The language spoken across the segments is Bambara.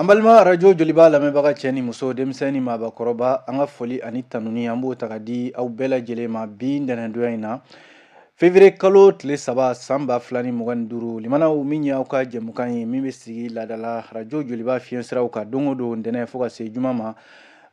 An balima arajo Joliba lamɛnbaga cɛ ni muso, denmisɛn ni maabakɔrɔba, an ka foli ani tanuni, an b'o ta ka di aw bɛɛ lajɛlen ma bi ntɛnɛndonya in na, février kalo tile 3, san 2025. Limanaw, min ye aw ka jɛmukan ye min bɛ sigi laadala arajo Joliba fiɲɛsiraw kan don o don ntɛnɛn fo ka se juma ma,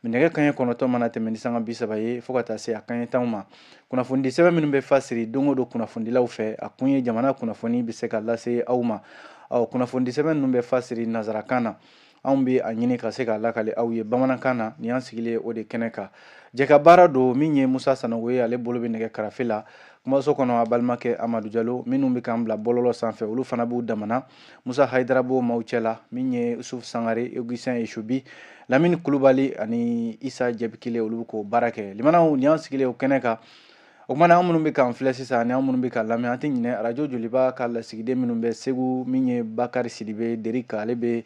nɛgɛ kanɲɛ 9 mana tɛmɛ ni sanga 30 ye fo ka taa se a kanɲɛ 10 ma. Kunnafonidi sɛbɛn minnu bɛ fasiri don o don kunnafonidilaw fɛ, a kun ye jamana kunnafoni bɛ se ka lase aw ma. Ɔ, kunnafonidi sɛbɛn ninnu bɛ fasiri nansarakan na, anw bɛ a ɲini ka se k'a lakale aw ye bamanankan na. Nin y'an sigilen o de kɛnɛ kan. Jɛka baara don, min ye Musa Sanogo ye, ale bolo bɛ nɛgɛ karafe la kumaso kɔnɔ. A balimakɛ Amadu Jalo, minnu bɛ k'an bila bɔlɔlɔ sanfɛ, olu fana b'u damana. Musa Hayidara b'o maaw cɛ la, min ye Yusuf Sangare, Augustin Esubi, Lamini Kulubali ani Isa Jɛbikile, olu bɛ k'o baara kɛ. Limanaw, nin y'an sigilen o kɛnɛ kan. O kumana, an minnu bɛ k'an filɛ sisan ani an minnu bɛ k'an lamɛn, an tɛ ɲinɛ arajo Joliba ka lasigiden minnu bɛ Segu, min ye Bakari Sidibe Derika, ale bɛ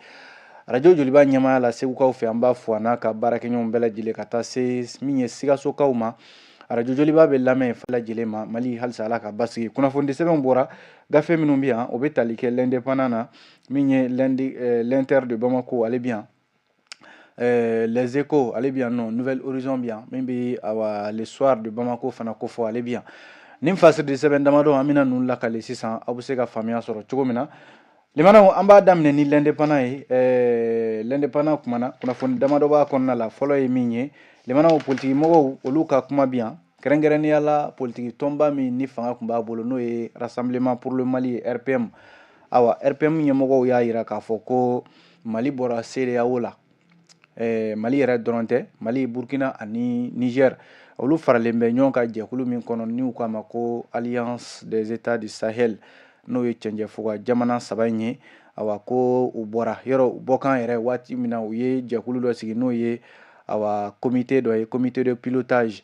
arajo Joliba ɲɛmaaya la Segukaw fɛ. An b'a fo a n'a ka baarakɛɲɔgɔnw bɛɛ lajɛlen, ka taa se min ye Sikasokaw ma. Arajo Joliba bɛ lamɛn fɛn lajɛlen ma. Mali, halisa Ala ka basigi. Kunnafonidi sɛbɛnw bɔra, gafe minnu bɛ yan, o bɛ tali kɛ L'Indépendant na, min ye l'Inter de Bamako, ale bɛ yan, Les Échos, ale bɛ yan nɔ, Nouvel Horizon bɛ yan, min bɛ awa Le Soir de Bamako fana kofɔ, ale bɛ yan. Nin fasiridi sɛbɛn damadɔ, an bɛna ninnu lakale sisan, aw bɛ se ka faamuya sɔrɔ cogo min na. Limanaw, an b'a daminɛ ni L'Indépendant ye. L'Indépendant kumana, kunnafoni damadɔ b'a kɔnɔna la. Fɔlɔ ye min ye, limanaw, politiki mɔgɔw, olu ka kuma bɛ yan, kɛrɛnkɛrɛnnenya la politiki tɔnba min ni fanga tun b'a bolo, n'o ye Rassemblement pour le Mali ye, RPM. Awa, RPM ɲɛmɔgɔw y'a jira k'a fɔ ko Mali bɔra CEDEAO la. Mali yɛrɛ dɔrɔn tɛ, Mali, Burkina ani Niger, olu faralen bɛ ɲɔgɔn kan jɛkulu min kɔnɔ, n'u k'a ma ko Alliance des États du Sahel, n'o ye cɛncɛnfuga jamana saba in ye. Awa, ko u bɔra yɔrɔ u bɔkan yɛrɛ waati min na, u ye jɛkulu dɔ sigi, n'o ye awa comité dɔ ye, comité de pilotage.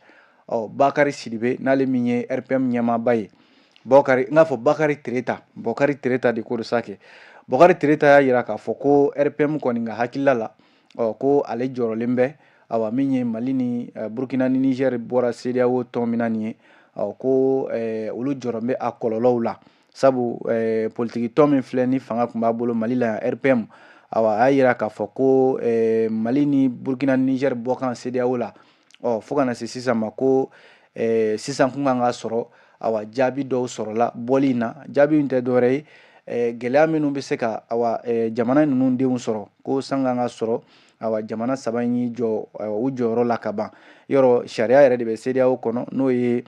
Ɔ, Bakari Sidibe, n'ale min ye RPM ɲɛmaaba ye, Bɔkari, n k'a fɔ Bakari Tereta, Bɔkari Tereta de ko don sa kɛ. Bɔkari Tereta y'a jira k'a fɔ ko RPM kɔni ka hakilila la, ɔ, ko ale jɔrɔlen bɛ, awa, min ye Mali ni Burkina ni Niger bɔra CEDEAO tɔn min na nin ye, ɔ, ko olu jɔrɔ bɛ a kɔlɔlɔw la, sabu politiki tɔn min filɛ ni fanga tun b'a bolo Mali la yan, RPM, awa, a y'a jira k'a fɔ ko Mali ni Burkina ni Niger bɔkan CEDEAO la, ɔ, fo ka na se sisan ma, ko sisan kun kan ka sɔrɔ, awa, jaabi dɔw sɔrɔla bɔli in na. Jaabi in tɛ dɔwɛrɛ ye, gɛlɛya minnu bɛ se ka, awa, jamana ninnu denw sɔrɔ, ko san kan ka sɔrɔ, awa, jamana saba in y'i jɔ u jɔyɔrɔ la ka ban. Yɔrɔ sariya yɛrɛ de bɛ CEDEAO kɔnɔ, n'o ye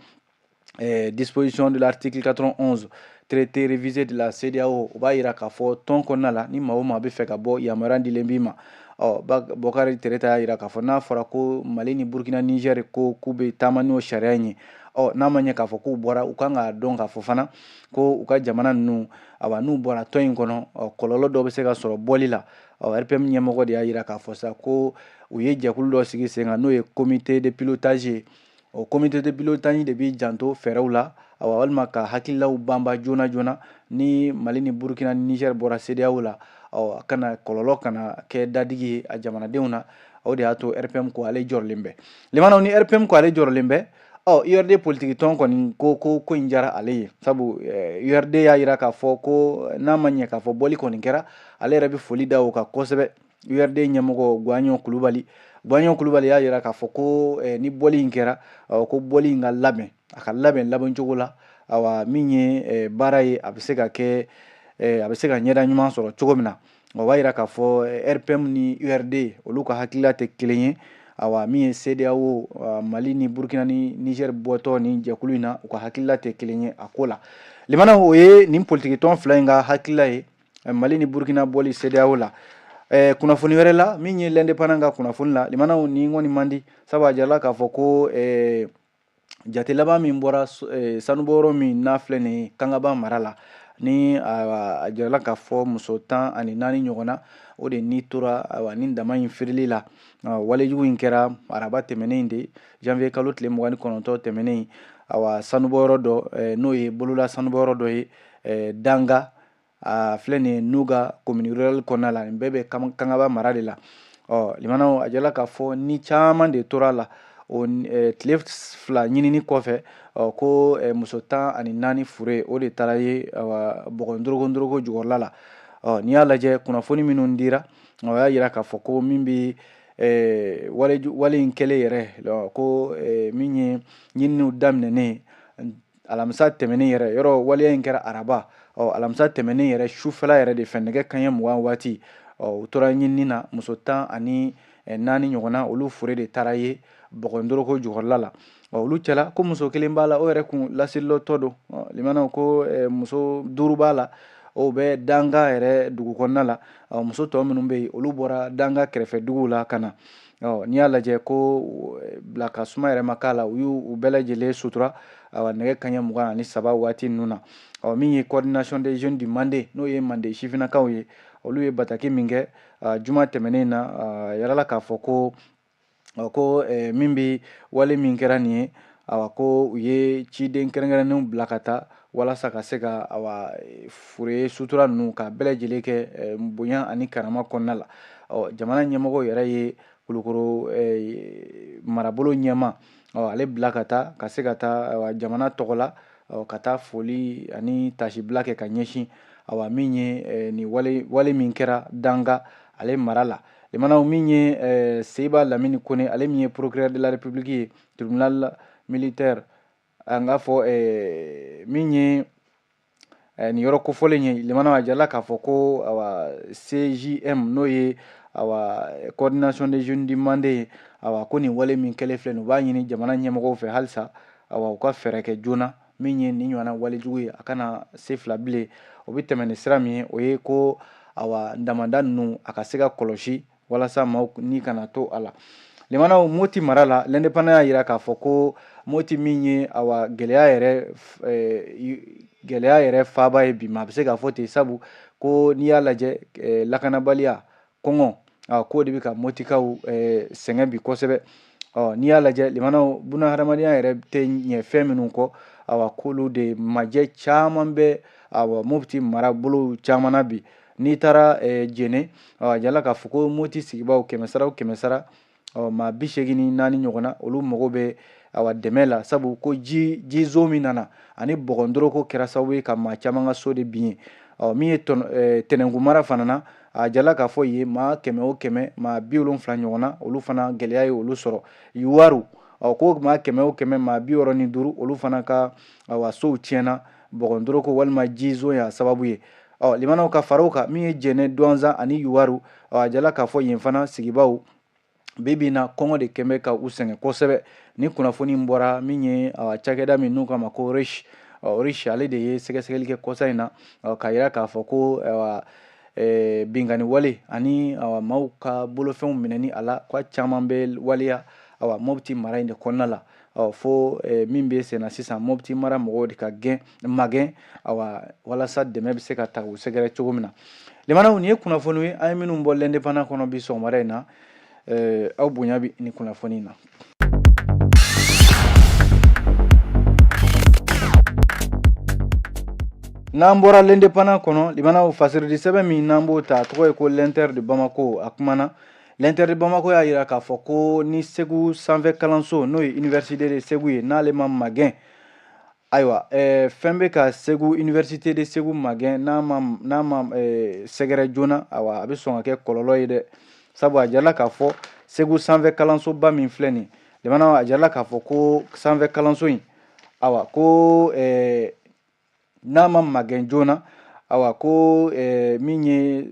disposition de l'article 91, traité révisé de la CEDEAO. O b'a jira k'a fɔ tɔn kɔnɔna la, ni maa o maa bɛ fɛ ka bɔ, yamaruya dilen b'i ma. Ɔ, Bɔkari Tereta y'a jira k'a fɔ n'a fɔra ko Mali ni Burkina, Niger ko k'u bɛ taama n'o sariya in ye, ɔ, n'a ma ɲɛ k'a fɔ k'u bɔra, u kan k'a dɔn k'a fɔ fana ko u ka jamana ninnu, awa, n'u bɔra tɔn in kɔnɔ, ɔ, kɔlɔlɔ dɔ bɛ se ka sɔrɔ bɔli la. Ɔ, RPM ɲɛmɔgɔ de y'a jira k'a fɔ sa ko u ye jɛkulu dɔ sigi sen kan, n'o ye comité de pilotage ye. O comité de pilotage de b'i janto fɛɛrɛw la, awa, walima ka hakililaw banba joona joona ni Mali ni Burkina ni Niger bɔra CEDEAO la, ɔ, a kana kɔlɔlɔ kana kɛ dadigi ye a jamanadenw na. O de y'a to RPM ko ale jɔrɔlen bɛ. Limanaw, ni RPM ko ale jɔrɔlen bɛ, ɔ, URD politiki tɔn kɔni ko ko ko in diyara ale ye, sabu URD y'a jira k'a fɔ ko n'a ma ɲɛ k'a fɔ bɔli kɔni kɛra, ale yɛrɛ bɛ foli da o kan kosɛbɛ. URD ɲɛmɔgɔ Guwaɲɔ Kulubali, Guwaɲɔ Kulubali y'a jira k'a fɔ ko ni bɔli in kɛra, ko bɔli in ka labɛn, a ka labɛn labɛncogo la, awa, min ye baara ye, a bɛ se ka kɛ, a bɛ se ka ɲɛda ɲuman sɔrɔ cogo min na. O b'a jira k'a fɔ RPM ni URD, olu ka hakilila tɛ kelen ye. Awa, min ye CEDEAO, Mali ni Burkina ni Niger bɔtɔ ni jɛkulu in na, u ka hakilila tɛ kelen ye a ko la. Limanaw, o ye nin politiki tɔn fila in ka hakilila ye Mali ni Burkina bɔli CEDEAO la. Kunnafoni wɛrɛ la, min ye L'Indépendant ka kunnafoni la, limanaw, ni kɔni man di, sabu a jirala k'a fɔ ko jate laban min bɔra sanubɔyɔrɔ min n'a filɛ nin ye Kangaba mara la, ni a jirala k'a fɔ muso 14 ɲɔgɔn na, o de ni tora, ayiwa, ni dama in firili la. Walejugu in kɛra araba tɛmɛnen de, janvier kalo tile 29 tɛmɛnen. Awa, sanubɔyɔrɔ dɔ, n'o ye bolola sanubɔyɔrɔ dɔ ye Danga, a filɛ nin ye Nuga commune rurale kɔnɔna la, nin bɛɛ bɛ Kangaba mara de la. Ɔ, limanaw, a jirala k'a fɔ ni caman de tora a la. O tile 2 ɲinini kɔfɛ, ɔ, ko muso 14 fure, o de taara ye bɔgɔ ndoroko ndoroko jukɔrɔla la. Ɔ, n'i y'a lajɛ, kunnafoni minnu dira, O y'a jira k'a fɔ ko min bɛ wale in kɛlen yɛrɛ, ko min ye ɲininiw daminɛnen alamisa tɛmɛnen yɛrɛ, yɔrɔ waleya in kɛra araba, ɔ alamisa tɛmɛnen yɛrɛ sufɛla yɛrɛ de fɛ, nɛgɛ kanɲɛ 20 waati, ɔ u tora ɲinini na, muso 14 ɲɔgɔnna, olu fure de taara ye Bɔgɔndoroko jukɔrɔla la. Ɔ olu cɛla ko muso kelen b'a la, o yɛrɛ kun lasirilatɔ don. Limanaw, ko muso duuru b'a la, o bɛ Danga yɛrɛ dugu kɔnɔna la. Ɔ muso tɔ minnu bɛ yen, olu bɔra Danga kɛrɛfɛ duguw la ka na. Ɔ n'i y'a lajɛ ko bila ka suma yɛrɛ ma k'a la, u y'u bɛɛ lajɛlen sutura, awa, nɛgɛ kanɲɛ 23 waati ninnu na. Ɔ min ye Coordination des jeunes du Mande, n'o ye Mande sifinnakaw ye, olu ye bataki min kɛ juma tɛmɛnen na, yirala k'a fɔ ko ko min bɛ wale min kɛra nin ye, awa, ko u ye ciden kɛrɛnkɛrɛnnenw bila ka taa walasa ka se ka, awa, fure sutura ninnu ka bɛɛ lajɛlen kɛ bonya ani karama kɔnɔna la. Ɔ jamana ɲɛmɔgɔw yɛrɛ ye Kulukoro marabolo ɲɛmaa, ɔ ale bila ka taa ka se ka taa, awa, jamana tɔgɔ la, ɔ ka taa foli ani tasibila kɛ ka ɲɛsin, awa, min ye nin wale min kɛra Danga ale mara la. Limanaw, min ye Seba Lamini Kone, ale min ye procureur de la République ye, tribunal militaire, an k'a fɔ min ye nin yɔrɔ kofɔlen ye, limanaw, a jirala k'a fɔ ko, awa, CJM, n'o ye, awa, Coordination des jeunes du Mande ye, awa, ko nin wale min kɛlen filɛ nin, u b'a ɲini jamana ɲɛmɔgɔw fɛ halisa, awa, u ka fɛɛrɛ kɛ joona, min ye nin ɲɔgɔnna walejugu ye, a kana se fila bilen. O bɛ tɛmɛ ni sira min ye, o ye ko, awa, damanda ninnu a ka se ka kɔlɔsi walasa maaw ni kana to a la. Limanaw, Moti mara la, L'Indépendant y'a jira k'a fɔ ko Moti min ye, awa, gɛlɛya yɛrɛ faaba ye bi ma, a bɛ se k'a fɔ ten, sabu ko n'i y'a lajɛ, lakanabaliya, kɔngɔ, k'o de bɛ ka Motikaw sɛgɛn bi kosɛbɛ. Ɔ n'i y'a lajɛ, limanaw, buna hadamadenya yɛrɛ tɛ ɲɛ fɛn minnu kɔ, awa, k'olu de majɛ caman bɛ, awa, Mopti marabolo caman na bi. N'i taara Jɛnɛ, a jala k'a fɔ ko Moti sigibaw, kɛmɛ sara o kɛmɛ sara, ɔ maa 84 ɲɔgɔnna, olu mago bɛ, awa, dɛmɛ la, sabu ko ji jizo min nana ani bɔgɔndoroko kɛra sababu ye ka maa caman ka so de bin ye. Ɔ min ye Tɛnɛnku mara fana na, a jala k'a fɔ yen, maa kɛmɛ o kɛmɛ, maa 70 ɲɔgɔnna, olu fana gɛlɛya ye olu sɔrɔ. Yuwaru, ɔ ko maa kɛmɛ o kɛmɛ, maa 65, olu fana ka, awa, sow tiɲɛna, bɔgɔndoroko walima jizo y'a sababu ye. Ɔ limanaw, ka fara o kan, min ye Jɛnɛ, Duwanzan ani Yuwaru, ɔ a jala k'a fɔ yen fana sigibaw bi bi in na, kɔngɔ de kɛn bɛ ka u sɛgɛn kosɛbɛ. Ni kunnafoni in bɔra min ye, cakɛda min n'u k'a ma ko RICH, RICH ale de ye sɛgɛsɛgɛli kɛ kɔsa in na k'a jira k'a fɔ ko binkanni wale ani maaw ka bolofɛnw minɛni a la, k'a caman bɛ waleya, awa, Mopti mara in de kɔnɔna la. Ɔ fo min bɛ senna sisan, Mopti mara mɔgɔw de ka gɛn magɛn, awa, walasa dɛmɛ bɛ se ka ta u sɛgɛrɛ cogo min na. Limanaw, nin ye kunnafoni ye an ye minnu bɔ L'Indépendant kɔnɔ bi sɔgɔmada in na. Aw bonya bɛ nin kunnafoni na. N'an bɔra L'Indépendant kɔnɔ, limanaw, fasiridi sɛbɛn min n'an b'o ta, a tɔgɔ ye ko L'Inter de Bamako. A kumana, L'Inter de Bamako y'a jira k'a fɔ ko ni Segu sanfɛ kalanso, n'o ye Université de Segu ye, n'ale ma magɛn, ayiwa, fɛn bɛ ka Segu, Université de Segu magɛn, n'a ma sɛgɛrɛ joona, ayiwa, a bɛ sɔn ka kɛ kɔlɔlɔ ye dɛ, sabu a jirala k'a fɔ Segu sanfɛ kalansoba min filɛ nin, limanaw, a jirala k'a fɔ ko sanfɛ kalanso in, awa, ko n'a ma magɛn joona, awa, ko min ye,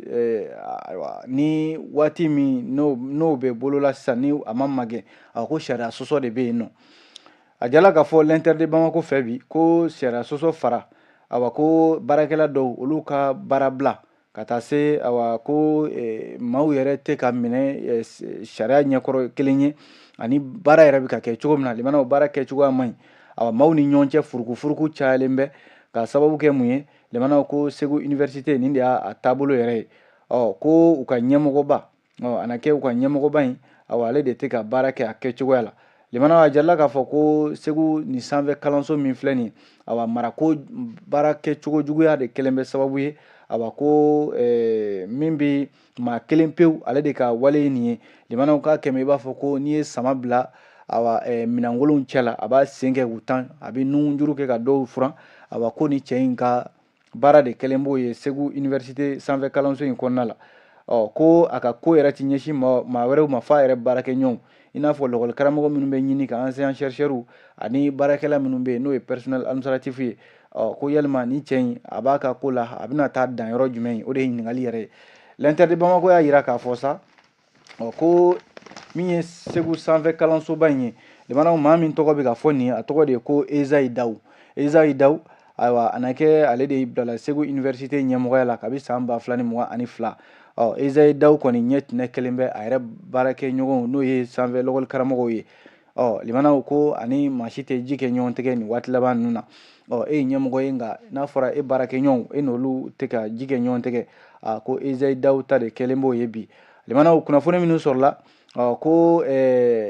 ayiwa, ni waati min n'o bɛ bolola sisan, ni a ma magɛn, awa, ko sariya sɔsɔ de bɛ yen nɔ. A jala k'a fɔ L'Inter de Bamako fɛ bi ko sariya sɔsɔ fara, awa, ko baarakɛla dɔw, olu ka baara bila, ka taa se, awa, ko maaw yɛrɛ tɛ ka minɛ sariya ɲɛkɔrɔ kelen ye, ani baara yɛrɛ bɛ ka kɛ cogo min na, limanaw, baara kɛcogoya man ɲi, awa, maaw ni ɲɔgɔn cɛ furukufuruku cayalen bɛ, ka sababu kɛ mun ye? Limanaw, ko Segu Université nin de y'a taabolo yɛrɛ ye. Ɔ ko u ka ɲɛmɔgɔba, ɔ a na kɛ u ka ɲɛmɔgɔba in, awa, ale de tɛ ka baara kɛ a kɛcogoya la. Limanaw, a jirala k'a fɔ ko Segu nin sanfɛ kalanso min filɛ nin, awa, marako baara kɛcogo juguya de kɛlen bɛ sababu ye, awa, ko min bɛ maa kelen pewu, ale de ka wale ye nin ye. Limanaw, k'a kɛmɛ i b'a fɔ ko n'i ye sama bila, awa, minɛnkolonw cɛ la, a b'a sen kɛ k'u tan, a bɛ nunjuru kɛ ka dɔw furan, awa, ko ni cɛ in ka baara de kɛlen b'o ye Segu Université sanfɛ kalanso in kɔnɔna la. Ɔ ko a ka ko yɛrɛ ti ɲɛsin maa wɛrɛw ma f'a yɛrɛ baarakɛɲɔgɔnw, i n'a fɔ lɔkɔli karamɔgɔ minnu bɛ ɲini ka enseignant chercheur ani baarakɛla minnu bɛ yen n'o ye personnel administratif ye. Ɔ ko yalima ni cɛ in a b'a ka ko la, a bɛna taa dan yɔrɔ jumɛn ye? O de ye ɲininkali yɛrɛ ye. L'Inter de Bamako y'a yira k'a fɔ sa, ɔ ko min ye Segu sanfɛ kalansoba in ye, limanaw, maa min tɔgɔ bɛ ka fɔ nin ye, a tɔgɔ de ye ko Ezayi Dawu. Ezayi Dawu, ayiwa, a na kɛ ale de bilala Segu université ɲɛmɔgɔya la kabi san 2022. Ɔ Ezayi Dawu kɔni ɲɛ tɛnɛ kelen bɛ a yɛrɛ baarakɛɲɔgɔnw, n'o ye sanfɛ lɔgɔli karamɔgɔw ye. Ɔ limanaw, ko ani maa si tɛ ji kɛ ɲɔgɔn tɛgɛ nin waati laban ninnu na. Ɔ e ye ɲɛmɔgɔ ye, nka n'a fɔra e baarakɛɲɔgɔnw, e n'olu tɛ ka ji kɛ ɲɔgɔn tɛgɛ, a ko Ezayi Dawu ta de kɛlen b'o ye bi. Limanaw, kunnafoni minnu sɔrɔla, ɔ ko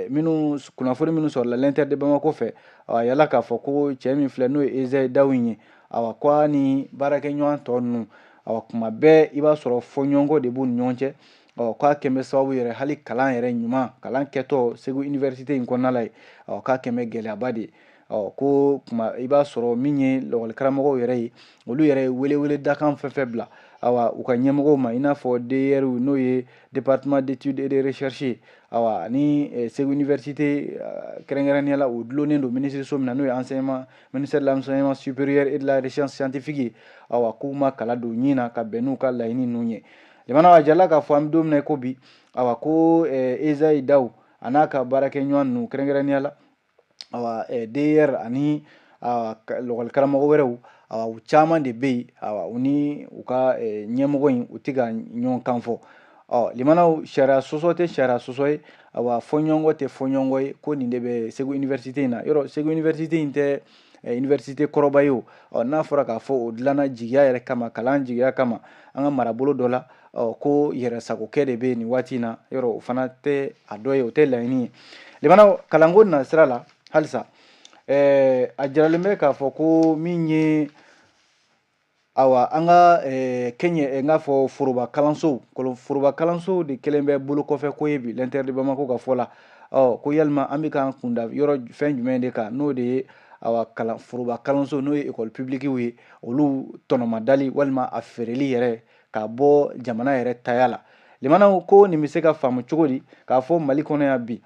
minnu kunnafoni minnu sɔrɔla l'Inter de Bamako fɛ, a yala k'a fɔ ko cɛ min filɛ, n'o ye Ezayi Dawu in ye, awa ko a ni baarakɛɲɔgɔn tɔ ninnu, awa kuma bɛɛ i b'a sɔrɔ fɔɲɔgɔnkɔ de b'u ni ɲɔgɔn cɛ. Ɔ k'a kɛn bɛ sababu yɛrɛ hali kalan yɛrɛ ɲuman, kalan kɛtɔ Segu université in kɔnɔna la yen, ɔ k'a kɛn bɛ gɛlɛyaba de ye. Ɔ ko kuma i b'a sɔrɔ min ye lɔgɔli karamɔgɔw yɛrɛ ye, olu yɛrɛ ye welewele dakan fɛn fɛn bila, awa u ka ɲɛmɔgɔw ma, i n'a fɔ DER, n'o ye département d'études et de recherche ye, awa ani Segu université kɛrɛnkɛrɛnnenya la, o dulonnen don minisiriso min na, n'o ye enseignement, ministère de l'enseignement supérieur et de la recherche scientifique ye, awa k'u ma kala don ɲin na ka bɛn n'u ka laɲini ninnu ye. Limanaw, a jirala k'a fɔ an bɛ don min na i ko bi, awa ko Ezayi Dawu a n'a ka baarakɛɲɔgɔn ninnu, kɛrɛnkɛrɛnnenya la awa DER ani lɔgɔli karamɔgɔ wɛrɛw, awa u caman de bɛ yen, awa u ni u ka ɲɛmɔgɔ in, u tɛ ka ɲɔgɔn kan fɔ. Ɔ limanaw, sariya sɔsɔ tɛ sariya sɔsɔ ye, awa fɔɲɔgɔnkɔ tɛ fɔɲɔgɔnkɔ ye, ko nin de bɛ Segu université in na. Yɔrɔ Segu université in tɛ université kɔrɔba ye o. Ɔ n'a fɔra k'a fɔ o dilanna jigiya yɛrɛ kama, kalan jigiya kama an ka marabolo dɔ la, ɔ ko yɛrɛsagokɛ de bɛ yen nin waati in na, yɔrɔ o fana tɛ a dɔ ye, o tɛ laɲini ye. Limanaw, kalanko na sira la halisa, a jiralen bɛ k'a fɔ ko min ye, awa an ka kɛɲɛ n k'a fɔ foroba kalansow, foroba kalansow de kɛlen bɛ bolokɔfɛ ko ye bi. L'Inter de Bamako ka fɔ la, ɔ ko yalima an bɛ k'an kunda yɔrɔ fɛn jumɛn de kan, n'o de ye awa kalan foroba kalanso, n'o ye école publique ye, olu tɔnɔmadali walima a feereli yɛrɛ ka bɔ jamana yɛrɛ taya la. Limanaw, ko nin bɛ se ka faamu cogo di k'a fɔ Mali kɔnɔ yan bi,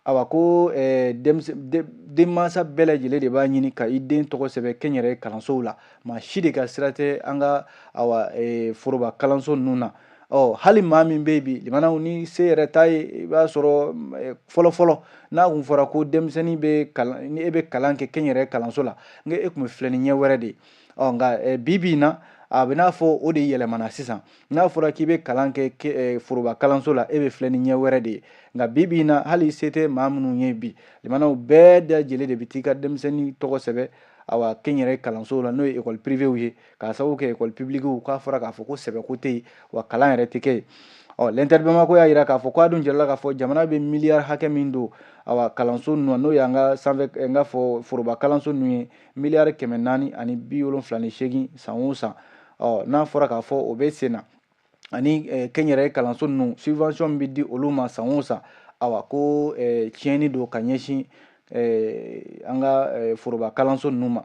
awa ko denmansa bɛɛ lajɛlen de b'a ɲini ka i den tɔgɔ sɛbɛn kɛnyɛrɛye kalansow la, maa si de ka sira tɛ an ka awa foroba kalanso ninnu na. Ɔ hali maa min bɛ yen bi, limanaw, ni se yɛrɛ t'a ye, i b'a sɔrɔ fɔlɔ fɔlɔ n'a kun fɔra ko denmisɛnnin bɛ kalan, ni e bɛ kalan kɛ kɛnyɛrɛye kalanso la, nka e tun bɛ filɛ ni ɲɛ wɛrɛ de ye. Ɔ nka bi bi in na, a bɛ n'a fɔ o de yɛlɛmana sisan. N'a fɔra k'i bɛ kalan kɛ foroba kalanso la, e bɛ filɛ ni ɲɛ wɛrɛ de ye. Nka bi bi in na, hali se tɛ maa minnu ye bi, limanaw, bɛɛ lajɛlen de bɛ t'i ka denmisɛnnin tɔgɔ sɛbɛn awa kɛnyɛrɛye kalansow la, n'o ye école privéw ye, k'a sababu kɛ école publiquew k'a fɔra k'a fɔ ko sɛbɛko tɛ yen, wa kalan yɛrɛ tɛ kɛ yen. Ɔ l'Inter Bamako y'a jira k'a fɔ k'a dun jirala k'a fɔ jamana bɛ miliyari hakɛ min don awa kalanso ninnu, n'o y'an ka sanfɛ n k'a fɔ foroba kalanso ninnu ye, miliyari 478 san o san. Ɔ n'a fɔra k'a fɔ o bɛ sen na, ani kɛnyɛrɛye kalanso ninnu subvention min bɛ di olu ma san o san, awa ko tiɲɛni don ka ɲɛsin an ka foroba kalanso ninnu ma.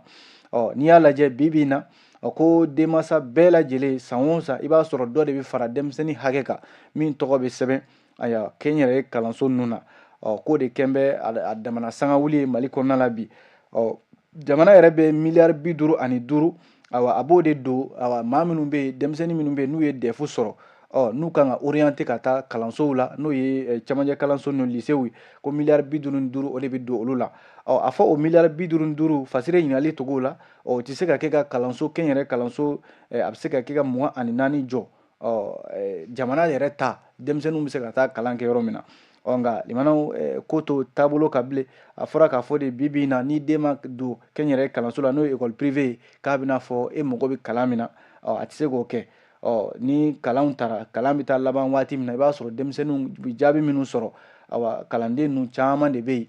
Ɔ n'i y'a lajɛ bi bi in na, ko denmansa bɛɛ lajɛlen san o san, i b'a sɔrɔ dɔ de bɛ fara denmisɛnnin hakɛ kan min tɔgɔ bɛ sɛbɛn ayiwa kɛnyɛrɛye kalanso ninnu na. Ɔ k'o de kɛn bɛ a damana sangawuli ye Mali kɔnɔna la bi. Ɔ jamana yɛrɛ bɛ miliyari 55, awa a b'o de don awa maa minnu bɛ yen, denmisɛnnin minnu bɛ yen n'u ye DEF sɔrɔ, ɔ n'u kan ka orienter ka taa kalansow la, n'o ye cɛmancɛ kalanso ninnu, lycéew ye, ko miliyari 55, o de bɛ don olu la. Ɔ a fɔ o miliyari 55, Fasire ɲininkali togow la, ɔ o tɛ se ka kɛ ka kalanso kɛnyɛrɛ kalanso, a bɛ se ka kɛ ka 24 jɔ, ɔ jamana yɛrɛ ta, denmisɛnninw bɛ se ka taa kalan kɛ yɔrɔ min na. Ɔ nka limanaw, ko to taabolo ka bilen, a fɔra k'a fɔ de bi bi in na, ni den ma don kɛnyɛrɛ kalanso la, n'o ye école privée ye, k'a bɛna fɔ e mago bɛ kalan min na, ɔ a tɛ se k'o kɛ. Ɔ ni kalanw taara, kalan bɛ taa laban waati min na, i b'a sɔrɔ denmisɛnninw bɛ jaabi minnu sɔrɔ, awa kalanden ninnu caman de bɛ yen,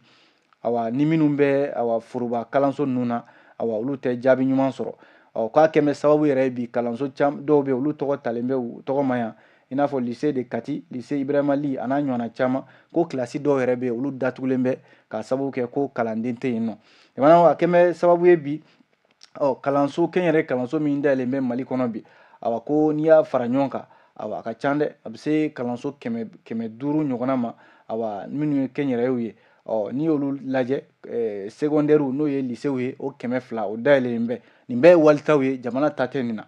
awa ni minnu bɛ awa foroba kalanso ninnu na, awa olu tɛ jaabi ɲuman sɔrɔ. Ɔ k'a kɛn bɛ sababu yɛrɛ ye bi, kalanso caman dɔw bɛ yen, olu tɔgɔ talen bɛ, u tɔgɔ ma yan, i n'a fɔ lycée de Kati, lycée Ibrahima Ly, a n'a ɲɔgɔnna caman, ko kilasi dɔw yɛrɛ bɛ yen, olu datugulen bɛ k'a sababu kɛ ko kalanden tɛ yen nɔ. Jamana a kɛn bɛ sababu ye bi, ɔ kalanso kɛnyɛrɛ kalanso min dayɛlɛn bɛ Mali kɔnɔ bi, awa ko n'i y'a fara ɲɔgɔn kan, Awa, a ka ca dɛ, a bɛ se kalanso 500 ɲɔgɔnna ma, awa, minnu ye kɛnyɛrɛyew ye. Ɔ, n'i y'olu lajɛ, secondaire n'o ye lycée ye, o 200 o dayɛlɛlen bɛ. Nin bɛɛ ye walitaw ye, jamana ta tɛ nin na.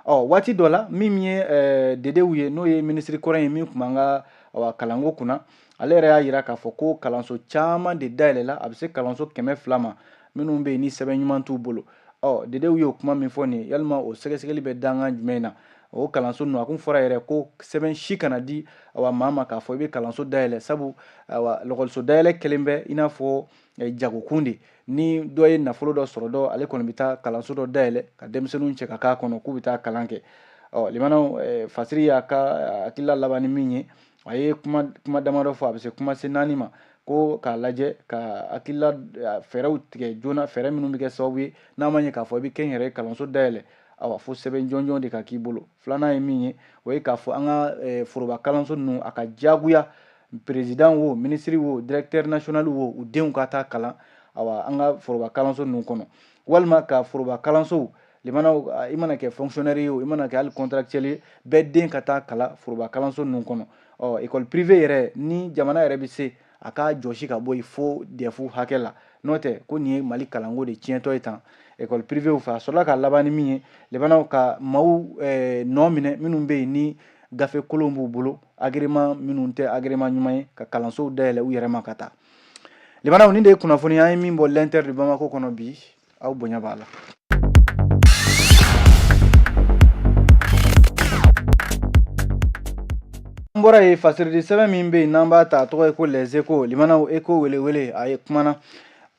Ɔ, waati dɔ la, min ye Dedew ye, n'o ye minisiri kɔrɔ ye min tun b'an ka, awa, kalanko kunna, ale yɛrɛ y'a jira k'a fɔ ko kalanso caman de dayɛlɛla, a bɛ se kalanso 200 ma, minnu bɛ yen ni sɛbɛn ɲuman t'u bolo. Ɔ, Dedew y'o kuma min fɔ nin ye, yalima o sɛgɛsɛgɛli bɛ dankan jumɛn na o kalanso ninnu? A kun fɔra yɛrɛ ko sɛbɛn si kana di, awa, maa ma k'a fɔ i bɛ kalanso dayɛlɛ, sabu, awa, lɔkɔliso dayɛlɛ kɛlen bɛ i n'a fɔ jagokun de. Ni dɔ ye nafolo dɔ sɔrɔ dɔ, ale kɔni bɛ taa kalanso dɔ dayɛlɛ ka denmisɛnninw cɛ ka k'a kɔnɔ k'u bɛ taa kalan kɛ. Ɔ, limanaw, Fasiri y'a ka hakilila laban ni min ye, a ye kuma damadɔ fɔ, a bɛ se kuma se 4 ma, ko k'a lajɛ ka hakilila fɛɛrɛw tigɛ joona, fɛɛrɛ minnu bɛ kɛ sababu ye n'a ma ɲɛ k'a fɔ i bɛ kɛnyɛrɛye kalanso dayɛlɛ, awa, fo sɛbɛn jɔnjɔn de ka k'i bolo. Filanan ye min ye, o ye k'a fɔ an ka foroba kalanso ninnu, a ka diyagoya président wo, ministre wo, directeur national wo, u denw ka taa kalan, awa, an ka foroba kalanso ninnu kɔnɔ, walima ka foroba kalansow, limanaw, i mana kɛ fonctionnaire ye o, i mana kɛ hali contractuel ye, bɛɛ den ka taa kalan foroba kalanso ninnu kɔnɔ. Ɔ, école privée yɛrɛ, ni jamana yɛrɛ bɛ se a k'a jɔsi ka bɔ yen fo DEF hakɛ la, n'o tɛ ko nin ye Mali kalanko de tiɲɛtɔ ye tan école privée fɛ. A sɔrɔla ka laban ni min ye, limanaw, ka maaw nɔ minɛ minnu bɛ yen ni gafe kolonw b'u bolo, agrément minnu tɛ agrément ɲuman ye, ka kalansow dayɛlɛ u yɛrɛ ma ka taa. Limanaw, nin de ye kunnafoni an ye min bɔ l'Inter de Bamako kɔnɔ bi. Aw bonya b'a la. An bɔra yen, fasiridi sɛbɛn min bɛ yen n'an b'a ta, a tɔgɔ ye ko Les Échos. Limanaw, Écho welewele, a ye kumana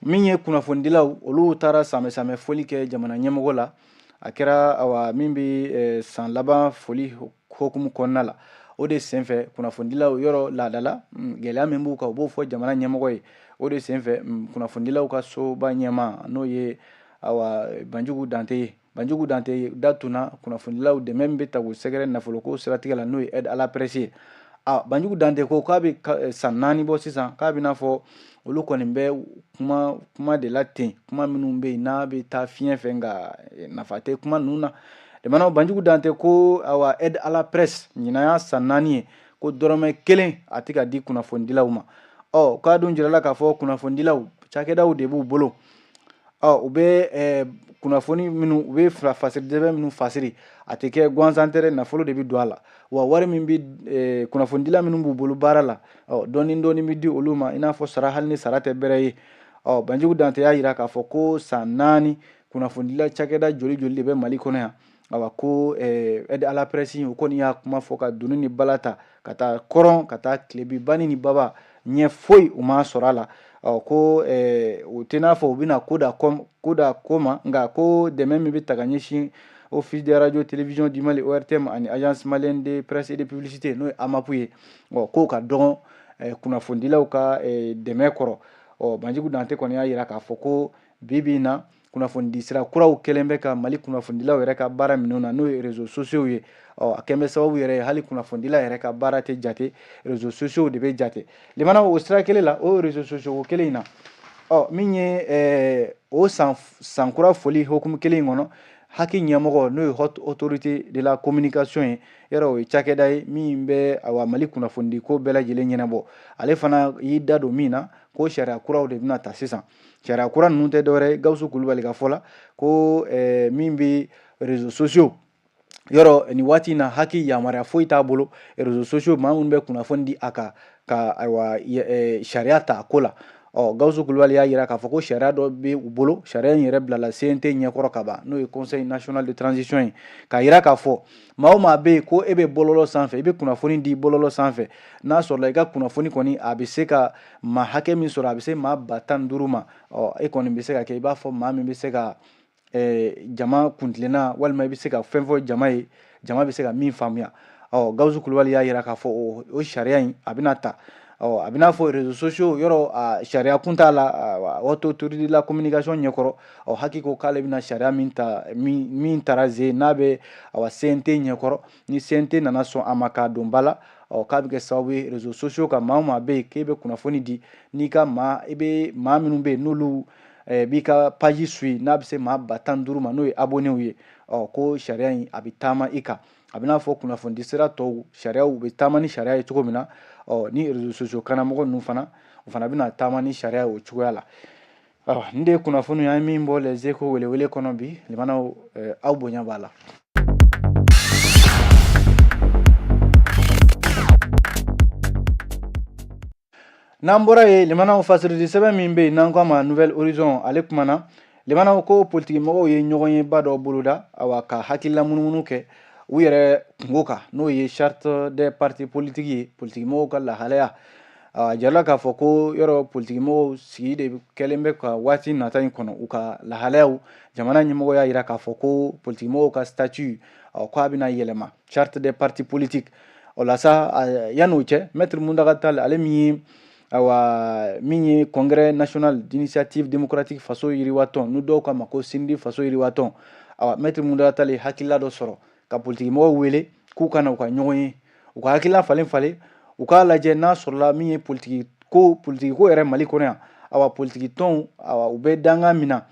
min ye, kunnafonidilaw olu taara sanbɛ foli kɛ jamana ɲɛmɔgɔ la. A kɛra, awa, min bɛ san laban foli hokumu kɔnɔna la. O de senfɛ, kunnafonidilaw yɔrɔ laadala gɛlɛya min b'u kan, u b'o fɔ jamana ɲɛmɔgɔ ye. O de senfɛ, kunnafonidilaw ka soba ɲɛmaa, n'o ye, awa, Banjugu Dante ye, Banjugu Dante da tunna kunnafonidilaw dɛmɛ min bɛ ta k'u sɛgɛrɛ nafoloko siratigɛ la, n'o ye aide à la presse ye. A Banjugu Dante ko k'a bɛ san 4 bɔ sisan, k'a bɛ n'a fɔ olu kɔni bɛ kuma de la ten, kuma minnu bɛ yen n'a bɛ taa fiɲɛ fɛ, nka nafa tɛ kuma ninnu na. Limanaw, Banjugu Dante ko, awa, aide à la presse ɲinan y'a san 4 ye, ko dɔrɔmɛ kelen a tɛ ka di kunnafonidilaw ma. Ɔ, k'a dun jirala k'a fɔ kunnafonidilaw cakɛdaw de b'u bolo. Ɔ, u bɛ kunnafoni minnu, u bɛ fasiri minnu fasiri, a tɛ kɛ gansan tɛ dɛ, nafolo de bɛ don a la. Wa wari min bɛ kunnafonidila minnu b'u bolo baara la, ɔ, dɔɔni dɔɔni bɛ di olu ma, i n'a fɔ sara, hali ni sara tɛ bɛrɛ ye. Ɔ, Banjugu Dante y'a jira k'a fɔ ko san 4, kunnafonidila cakɛda joli joli de bɛ Mali kɔnɔ yan? Awa, ko aide à la presse, o kɔni y'a kuma fɔ ka doni ni bala ta ka taa kɔrɔn ka taa tilebi, bani ni baba ɲɛ foyi u m'a sɔrɔ a la. Ɔ, ko o tɛ n'a fɔ u bɛna ko da ko ma, nka ko dɛmɛ min bɛ ta ka ɲɛsin Office de radio télévision du Mali, ORTM, ani Agence malienne de presse et de publicité, n'o ye AMAP ye, ɔ, k'o ka dɔgɔn kunnafonidilaw ka dɛmɛ kɔrɔ. Ɔ, Banjugu Dante kɔni y'a jira k'a fɔ ko bi bi in na, kunnafonidi sira kuraw kɛlen bɛ ka Mali kunnafonidilaw yɛrɛ ka baara minɛ na, n'o ye réseaux sociaux ye. Ɔ, a kɛlen bɛ sababu yɛrɛ ye, hali kunnafonidila yɛrɛ ka baara tɛ jate, réseaux sociaux de bɛ jate. Limanaw, o sira kelen la, o réseaux sociaux kelen in na, ɔ, min ye o san sankura foli hokumu kelen in kɔnɔ, HAC ɲɛmɔgɔ, n'o ye Haute Autorité de la Communication ye, yɔrɔ o ye cakɛda ye min bɛ, awa, Mali kunnafonidi ko bɛɛ lajɛlen ɲɛnabɔ, ale fana y'i da don min na, ko sariya kuraw de bɛna ta sisan. Sariya kura ninnu tɛ dɔwɛrɛ ye, Gawusu Kulubali ka fɔ la, ko min bɛ réseaux sociaux yɔrɔ, nin waati in na, HAC yamaruya foyi t'a bolo réseaux sociaux, maa minnu bɛ kunnafoni di a kan, ka, ayiwa, sariya ta a ko la. Ɔ, Gawusu Kulubali y'a jira k'a fɔ ko sariya dɔ bɛ u bolo, sariya in yɛrɛ bilala CNT ɲɛkɔrɔ ka ban, n'o ye Conseil national de transition ye, k'a jira k'a fɔ maa o maa bɛ yen ko e bɛ bɔlɔlɔ sanfɛ, i bɛ kunnafoni di bɔlɔlɔ sanfɛ, n'a sɔrɔla i ka kunnafoni kɔni a bɛ se ka maa hakɛ min sɔrɔ, a bɛ se maa 15 000 ma, ɔ, e kɔni bɛ se ka kɛ i b'a fɔ maa min bɛ se ka jama kuntilenna, walima i bɛ se ka fɛn fɔ jama ye, jama bɛ se ka min faamuya. Ɔ, Gawusu Kulubali y'a jira k'a fɔ o sariya in a bɛna ta. Ɔ, a bɛna fɔ réseaux sociaux yɔrɔ, a sariya kun t'a la Haute Autorité de la Communication ɲɛkɔrɔ. Ɔ, HAC ko k'ale bɛna sariya min ta, min taara ze n'a bɛ, awa, CNT ɲɛkɔrɔ, ni CNT nana sɔn a ma k'a don ba la, ɔ, k'a bɛ kɛ sababu ye réseaux sociaux kan, maa o maa bɛ yen k'e bɛ kunnafoni di, n'i ka maa, i bɛ maa minnu bɛ yen n'olu b'i ka page suit, n'a bɛ se maa 15 000 ma, n'o ye abonnés ye, ɔ, ko sariya in a bɛ taama i kan. A bɛna fɔ kunnafonidi sira tɔw sariyaw u bɛ taama ni sariya ye cogo min na, ɔ ni réseaux sociaux kanamɔgɔ ninnu fana, u fana bɛna taama ni sariya ye o cogoya la. Ɔ nin de ye kunnafoni an ye min bɔ Les Échos welewele kɔnɔ bi. Limanaw, aw bonya b'a la. N'an bɔra yen, limanaw, fasiridi sɛbɛn min bɛ yen n'an ko a ma Nouvel Horizon, ale kumana, limanaw, ko politikimɔgɔw ye ɲɔgɔnyeba dɔ boloda, awa, ka hakilila munumunu kɛ u yɛrɛ kunko kan, n'o ye charte des partis politiques ye, politikimɔgɔw ka lahalaya. A jirala k'a fɔ ko yɔrɔ politikimɔgɔw sigi de kɛlen bɛ ka waati nata in kɔnɔ u ka lahalayaw. Jamana ɲɛmɔgɔ y'a jira k'a fɔ ko politikimɔgɔw ka statut, ko a bɛna yɛlɛma, charte des partis politiques. O la sa, yan'o cɛ, maître Mountaga Tall, ale min ye, awa, min ye Congrès national d'initiative démocratique Faso Yiriwatɔn, n'u dɔw k'a ma ko CNID Faso Yiriwatɔn, awa, maître Mountaga Tall ye hakilila dɔ sɔrɔ ka politikimɔgɔw wele k'u ka na u ka ɲɔgɔn ye, u ka hakilila falen falen, u k'a lajɛ n'a sɔrɔla min ye politiki ko yɛrɛ Mali kɔnɔ yan. Awa, politiki tɔnw, awa, u bɛ dankan min na,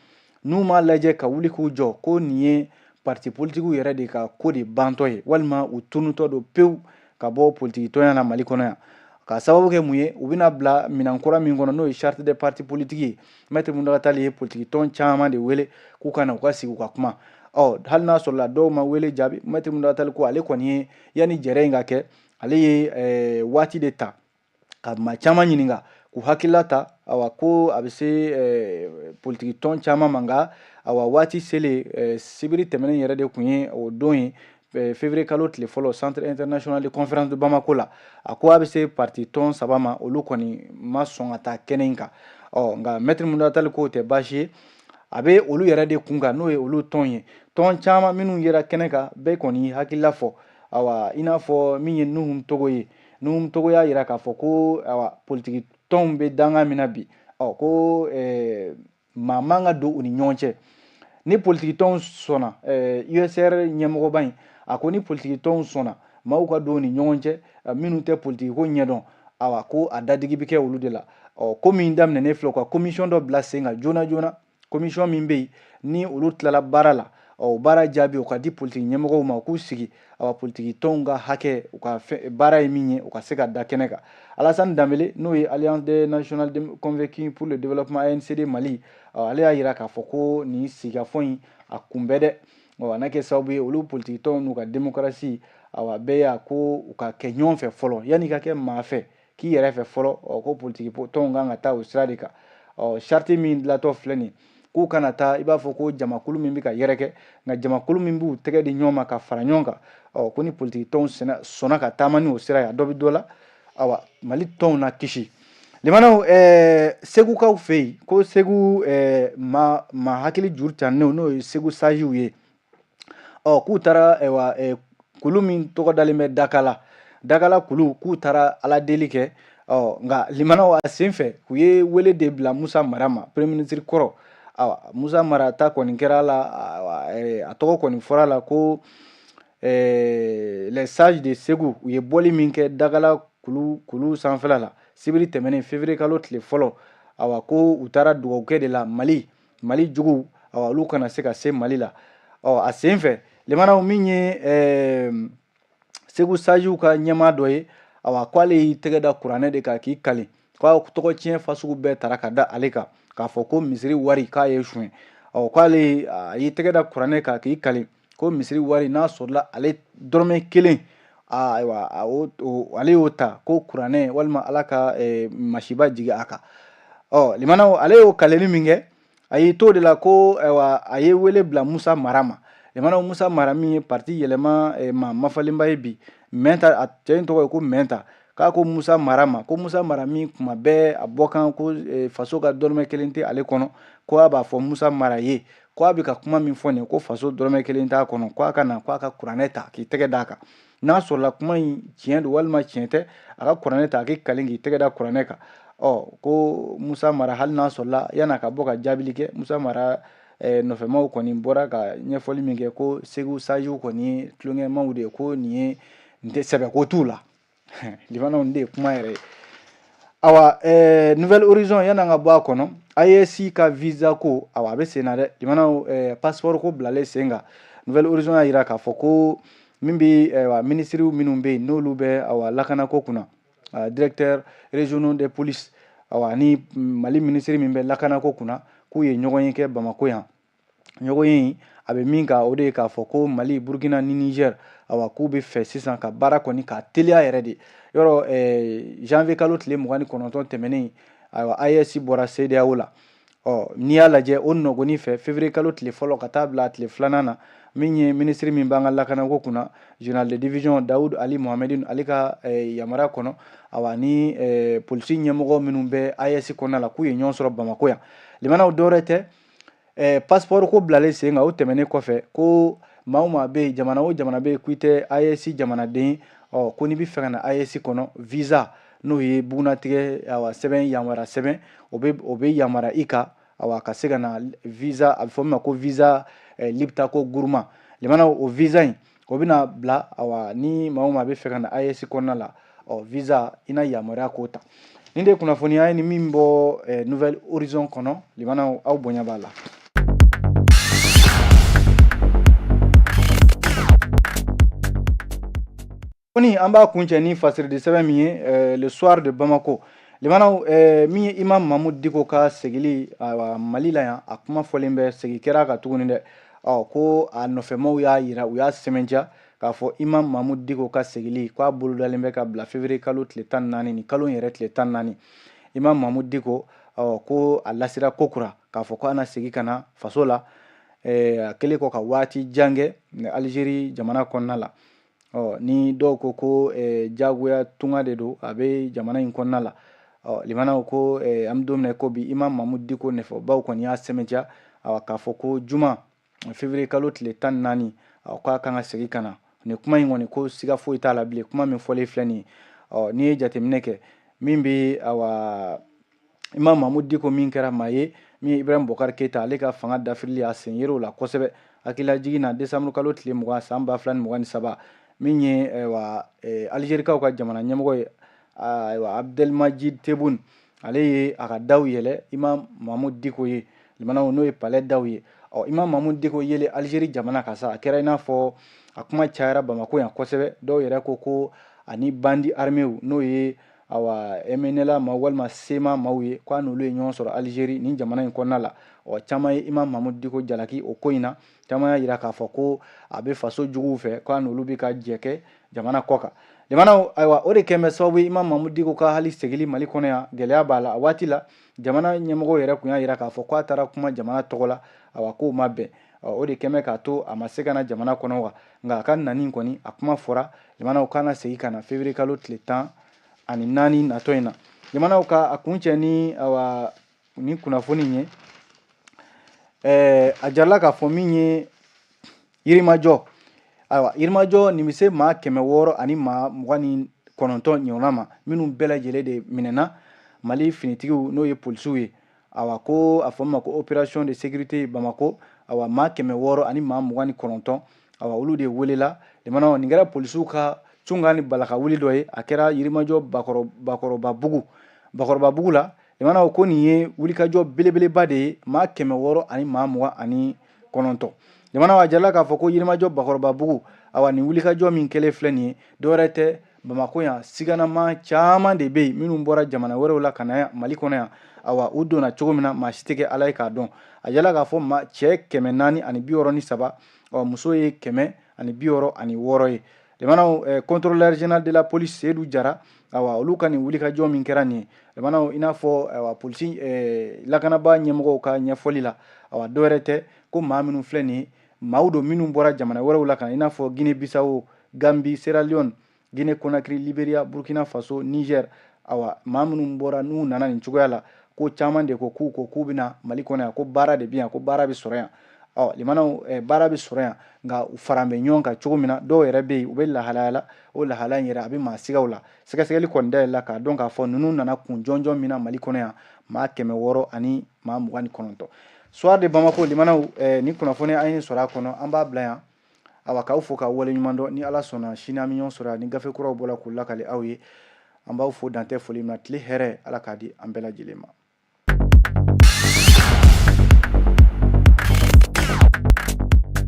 n'u m'a lajɛ ka wuli k'u jɔ, ko nin ye parti politikiw yɛrɛ de ka ko de bantɔ ye, walima u tunutɔ don pewu ka bɔ politiki tɔnya na Mali kɔnɔ yan. Ka sababu kɛ mun ye? U bɛna bila minan kura min kɔnɔ, n'o ye charte des partis politiques ye. Maître Mountaga Tall ye politiki tɔn caman de wele k'u ka na u ka sigi u ka kuma. Ɔ hali n'a sɔrɔla dɔw ma wele jaabi, maître Mountaga Tall ko ale kɔni ye, yanni jɛrɛ in ka kɛ, ale ye waati de ta ka maa caman ɲininka k'u hakilila ta. Awa, ko a bɛ se politiki tɔn caman ma, nka awa, waati selen, sibiri tɛmɛnen yɛrɛ de tun ye o don ye, février kalo tile fɔlɔ, Centre international de conférence de Bamako la. A ko a bɛ se parti tɔn saba ma, olu kɔni ma sɔn ka taa kɛnɛ in kan. Ɔ nka maître Mountaga Tall k'o tɛ baasi ye, a bɛ olu yɛrɛ de kun kan, n'o ye olu tɔn ye. Tɔn caman minnu yera kɛnɛ kan, bɛɛ kɔni hakilila fɔ. Awa, i n'a fɔ min ye Nouhoum Togo ye, Nouhoum Togo y'a jira k'a fɔ ko, awa, politiki tɔnw bɛ dankan min na bi, ɔ ko maa man ka don u ni ɲɔgɔn cɛ ni politiki tɔnw sɔnna. USR ɲɛmɔgɔba in, a ko ni politiki tɔnw sɔnna maaw ka don u ni ɲɔgɔn cɛ, minnu tɛ politiki ko ɲɛdɔn, awa, ko a dadigi bɛ kɛ olu de la. Ɔ ko min daminɛnen filɛ, u ka commission dɔ bila sen kan joona joona, commission min bɛ yen ni olu tilala baara la, ɔ baara jaabi o ka di politiki ɲɛmɔgɔw ma, u k'u sigi, awa, politiki tɔnw ka hakɛ, u ka baara ye min ye, u ka se ka da kɛnɛ kan. Alassane Dembélé, n'o ye Alliance des nationales convaincues pour le développement, ANCD Mali, ale y'a jira k'a fɔ ko nin sigikafɔ in a kun bɛ dɛ, ɔ a n'a kɛ sababu ye olu politiki tɔnw n'u ka démocratie, awa, bɛɛ y'a ko u ka kɛ ɲɔgɔn fɛ fɔlɔ yanni ka kɛ maa fɛ k'i yɛrɛ fɛ fɔlɔ. Ɔ ko politiki tɔnw kan ka taa o sira de kan. Ɔ charte min dilatɔ filɛ nin, k'u kana taa i b'a fɔ ko jamakulu min bɛ ka yɛrɛkɛ, nka jamakulu min b'u tɛgɛ di ɲɔgɔn ma ka fara ɲɔgɔn kan. Ɔ ko ni politiki tɔnw sɔnna ka taama ni o sira ye, a dɔ bɛ dɔ la, awa, Mali tɔnw na kisi. Limanaw, Segukaw fɛ yen, ko Segu maa hakili juru tannenw, n'o ye Segu sajiw ye, ɔ k'u taara, ayiwa, kulu min tɔgɔ dalen bɛ Dakala, Dakala kulu, k'u taara ala deli kɛ. Ɔ nka limanaw, a sen fɛ u ye wele de bila Musa Mara ma, premier ministre kɔrɔ. Awa, Musa Mara ta kɔni kɛra la, a tɔgɔ kɔni fɔra la ko les sages de Segu, u ye bɔli min kɛ Dakala kulu sanfɛla la sibiri tɛmɛnen, février kalo tile fɔlɔ, awa, ko u taara dugawu kɛ de la Mali juguw, awa, olu kana se ka se Mali la. Ɔ a sen fɛ, limanaw, min ye Segu sajiw ka ɲɛmaa dɔ ye, awa, ko ale y'i tɛgɛ da kuranɛ de kan k'i kali k'a tɔgɔ tiɲɛ fasugu bɛɛ tara ka da ale kan, k'a fɔ ko misiri wari k'a ye suɲɛ. Ɔ k'ale a y'i tɛgɛ da kuranɛ kan k'i kali ko misiri wari n'a sɔrɔla ale dɔrɔmɛ kelen, ayiwa, ale y'o ta, ko kuranɛ walima Ala ka masiba jigin a kan. Ɔ limanaw, ale y'o kaleli min kɛ, a y'i t'o de la ko, ayiwa, a ye wele bila Musa Mara ma. Limanaw, Musa Mara min ye parti Yɛlɛma maa mafalenba ye bi, Mɛnta, a cɛ in tɔgɔ ye ko Mɛnta, k'a ko Musa Mara ma ko Musa Mara min kuma bɛɛ a bɔ kan ko faso ka dɔrɔmɛ kelen tɛ ale kɔnɔ, ko a b'a fɔ Musa Mara ye ko a bɛ ka kuma min fɔ nin, ko faso dɔrɔmɛ kelen t'a kɔnɔ, ko a ka na, ko a ka kuranɛ ta k'i tɛgɛ d'a kan, n'a sɔrɔla kuma in tiɲɛ don walima tiɲɛ tɛ, a ka kuranɛ ta a k'i kali k'i tɛgɛ da kuranɛ kan. Ɔ ko Musa Mara, hali n'a sɔrɔla yan'a ka bɔ ka jaabili kɛ, Musa Mara nɔfɛmaw kɔni bɔra ka ɲɛfɔli min kɛ, ko Segu sajiw kɔni ye tulonkɛmaw de ye, ko nin ye nin tɛ sɛbɛko t'u la. Limanaw, nin de ye kuma yɛrɛ ye. Awa, Nouvel Horizon, yan'an ka bɔ a kɔnɔ, AES ka visa ko, awa, a bɛ sen na dɛ. Limanaw, passeport ko bilalen sen kan. Nouvel Horizon y'a jira k'a fɔ ko Min bɛ ayiwa minisiriw minnu bɛ yen n'olu bɛ awa lakanako kunna, directeur régionaux de police, awa ani Mali minisiri min bɛ lakanako kunna, k'u ye ɲɔgɔnye kɛ Bamako yan. Ɲɔgɔnye in a bɛ min kan, o de ye k'a fɔ ko Mali, Burkina ni Niger, awa k'u bɛ fɛ sisan ka baara kɔni k'a teliya yɛrɛ de. Yɔrɔ janvier kalo tile 29 tɛmɛnen, ayiwa AES bɔra CEDEAO la. Ɔ n'i y'a lajɛ o nɔgɔni fɛ, février kalo tile fɔlɔ ka taa bila a tile filanan na, min ye minisiri min b'an ka lakanako kunna, général de division Daoud Ali Mohamedine, ale ka yamaruya kɔnɔ, awa ni polisi ɲɛmɔgɔ minnu bɛ AES kɔnɔna la, k'u ye ɲɔgɔn sɔrɔ Bamako yan. Limanaw, dɔwɛrɛ tɛ, passeport ko bilalen sen kan. O tɛmɛnen kɔfɛ, ko maa o maa bɛ yen, jamana o jamana bɛ yen k'i tɛ AES jamanaden, ɔ ko n'i bɛ fɛ ka na AES kɔnɔ, visa, n'o ye bugunatigɛ awa sɛbɛn, yamaruya sɛbɛn, o bɛ yamaruya i kan, awa ka se ka na. Visa a bɛ fɔ min ma ko visa Liptako Gourma. Limanaw, o visa in o bɛna bila, awa ni maa o maa bɛ fɛ ka na AES kɔnɔna la, ɔ visa i na yamaruya k'o ta. Nin de ye kunnafoniya ye ni min bɔ Nouvel Horizon kɔnɔ. Limanaw, aw bonya b'a la. Kɔni an b'a kuncɛ ni fasiridi sɛbɛn min ye Le Soir de Bamako. Limanaw, min ye Imam Mahmoud Dicko ka segili Mali la yan, a kuma fɔlen bɛ, segi kɛra ka tuguni dɛ. Ɔ ko a nɔfɛmaw y'a yira, u y'a sɛmɛntiya k'a fɔ Imam Mahmoud Dicko ka segili k'a bolodalen bɛ ka bila février kalo tile 14, nin kalo yɛrɛ tile 14. Imam Mahmoud Dicko, ɔ ko a lasira ko kura k'a fɔ ko a na segin ka na faso la, a kɛlen kɔ ka waati jan kɛ Algérie jamana kɔnɔna la. Ɔ ni dɔw ko ko jagoya tunga de don, a bɛ jamana in kɔnɔna la. Ɔ limanaw, ko an bɛ don min na ko bi, Imam Mahmoud Dicko nɛfɛbaw kɔni y'a sɛmɛntiya, awa k'a fɔ ko juma février kalo tile 14, k'a kan ka segin ka na. Nin kuma in kɔni, ko siga foyi t'a la bilen, kuma min fɔlen filɛ nin ye. Ɔ n'i ye jateminɛ kɛ, min bɛ awa Imam Mahmoud Dicko min kɛra maa ye min ye Ibrahim Boubacar Keita ale ka fanga dafirili a sen yer'o la kosɛbɛ. Hakililajigin na, décembre kalo tile 20 san 2023, min ye ayiwa Algérikaw ka jamana ɲɛmɔgɔ ye, ayiwa Abdelmadjid Tebboune, ale ye a ka daw yɛlɛ Imam Mahmoud Dicko ye. Limanaw, n'o ye palais daw ye. Ɔ Imam Mahmoud Dicko yelen Algérie jamana kan sa, a kɛra i n'a fɔ a kuma cayara Bamako yan kosɛbɛ. Dɔw yɛrɛ ko ko ani bandit arméw, n'o ye awa MNLA ma walima CMA maaw ye, k'a n'olu ye ɲɔgɔn sɔrɔ Algérie nin jamana in kɔnɔna la. Ɔ caman ye Imam Mahmoud Dicko jalaki o ko in na. Caman y'a yira k'a fɔ ko a bɛ faso juguw fɛ, k'a n'olu bɛ ka jɛ kɛ jamana kɔ kan. Jamanaw, ayiwa o de kɛn bɛ sababu ye Imam Mahmoud Dicko ka hali segili Mali kɔnɔ yan, gɛlɛya b'a la. A waati la, jamana ɲɛmɔgɔw yɛrɛ tun y'a yira k'a fɔ k'a taara kuma jamana tɔgɔ la, awa k'o ma bɛn. O de kɛn bɛ k'a to a ma se ka na jamana kɔnɔ wa. Nka a ka nani kɔni, a kuma fɔra jamanaw k'a na segin ka na février kalo tile 14 natɔ in na. Jamanaw, ka a kuncɛ ni awa ni kunnafoni ye, a jarala k'a fɔ min ye Yirimajɔ, ayiwa Yirimajɔ nin bɛ se maa 629 ɲɔgɔnna ma, minnu bɛɛ lajɛlen de minɛna Mali finitigiw, n'o ye polisiw ye. Awa ko a fɔ min ma ko opération de sécurité Bamako, awa maa 629, awa olu de welela. Limanaw, nin kɛra polisiw ka cunga ni balaka wuli dɔ ye. A kɛra Yirimajɔ Bakɔrɔbabugu la. Limanaw, ko nin ye wulikajɔ belebeleba de ye, maa 629. Jamana, a jarala k'a fɔ ko Yirimajɔ Bakɔrɔbabugu, awa nin wulikajɔ min kɛlen filɛ nin ye, dɔwɛrɛ tɛ, Bamakɔ yan siganama caman de bɛ yen minnu bɔra jamana wɛrɛw la ka na yan Mali kɔnɔ yan. Awa u donna cogo min na, maa si tɛ kɛ Ala ye k'a dɔn. A jarala k'a fɔ ma cɛ 463, ɔ muso ye 166 ye. Limanaw, contrôleur général de la police Seydou Jara, awa olu ka nin wulikajɔ min kɛra nin ye, limanaw, i n'a fɔ awa polisi lakanabaa ɲɛmɔgɔw ka ɲɛfɔli la, awa dɔwɛrɛ tɛ, ko maa minnu filɛ nin ye, maaw don minnu bɔra jamana wɛrɛw la ka na, i n'a fɔ Guinée Bissau, Gambie, Sierra Leone, Guinée Conakry, Liberia, Burkina Faso, Niger. Awa maa minnu bɔra n'u nana nin cogoya la, ko caman de ko k'u ko k'u bɛna Mali kɔnɔ yan, ko baara de bɛ yan, ko baara bɛ sɔrɔ yan. Ɔ limanaw, baara bɛ sɔrɔ yan, nka u fara bɛ ɲɔgɔn kan cogo min na, dɔw yɛrɛ bɛ yen u bɛ lahalaya la, o lahalaya in yɛrɛ a bɛ maa sigaw la. Sɛgɛsɛgɛli kɔni dayɛlɛla k'a dɔn k'a fɔ ninnu nana kun jɔnjɔn min na Mali kɔnɔ yan, maa 629. Soir de Bamako, limanaw, ni kunnafoni an ye sɔrɔ a kɔnɔ, an b'a bila yan. Awa k'aw fo k'aw waleɲuman dɔn. Ni Ala sɔnna, sini an bɛ ɲɔgɔn sɔrɔ yan ni gafe kuraw bɔra k'u lakale aw ye. An b'aw fo dantɛ foli min na. Tile hɛrɛ, Ala k'a di an bɛɛ lajɛlen ma.